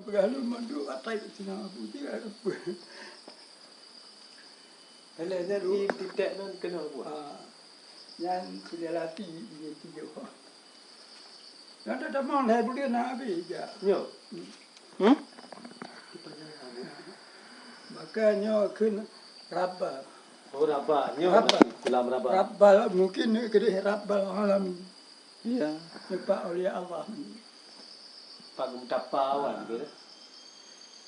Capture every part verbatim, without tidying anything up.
Lalu mandum atai sina Abu Jahal. Alah, nyan di titek nan keunoe buah. Ah, nyan sudah lati di tujoh. Nyan dah tamong hai buleuen na habéh jak. Nyo. Hmm? Maka nyoe kheun Rabbal. Oh, Rabbal. Nyoe Rabbal. Kulam Rabbal. Rabbal mungkin keudeh Rabbal Alamin. Iya. Nyoe Pak Aulia Allah. Pak Geumutapa wan gitu.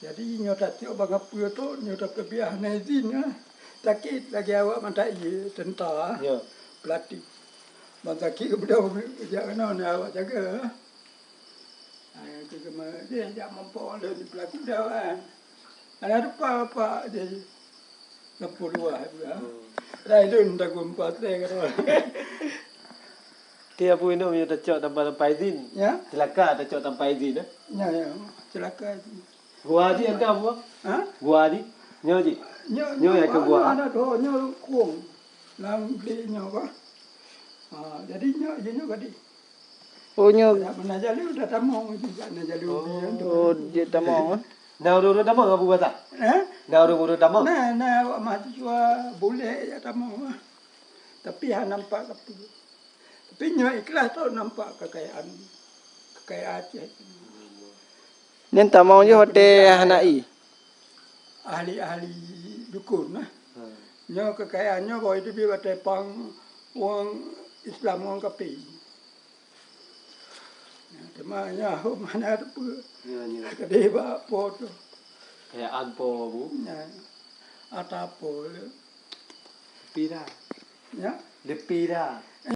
Jadi nyoe tacok bang apa tu, nyoe tapeubiah hana izin lah. Sakit lagi awak mata ié tentara. Ya. Pelatih. Bang sakit kemudian jak kena ni awak jaga. Hai, tu cuma dia jak mampu oleh di pelaku dah kan. Ada rupa apa dia. Lampu luah pula. Dah itu minta gumpa saya kata. Tiap bunoe meunyoe tacok tanpa, tanpa izin. Ya? Celaka tacok tanpa izin, eh? Ya, ya. Celaka itu. Gua di ada buah? Ha? Gua di? Nyoe ji? Nyoe, nyoe nyoe yang ke gua. Ada dua, nyoe kuong. Lam beli nyoe apa? Ha, jadi nyoe, nyoe, nyoe tadi. Oh, nyoe. Dah pernah jalu, dah tamong juga, dah jalu dia tu. Oh, dia tamong, eh? Nah, ureueng-ureueng tamong Abu Bata? Eh? Nah, ureueng-ureueng tamong? Nah, nah, awak mahasiswa boleh ya tamong lah. Tapi hana nampak kapeue. Tapi nyoe ikhlas tu nampak kekayaan, kekayaan Aceh. Nyan tamong je watèe hana ié. Ahli-ahli dukun lah. Hmm. Nyoe kekayaan nyoe bawa itu bi watèe pang wong Islam wong kafé. Teuma nyoe hom hana teupeu. Ya, ya. Keudeh bak po tu. Kekayaan po, Bu. Ya. Ata po le. Pira. Ya. Lepi dah.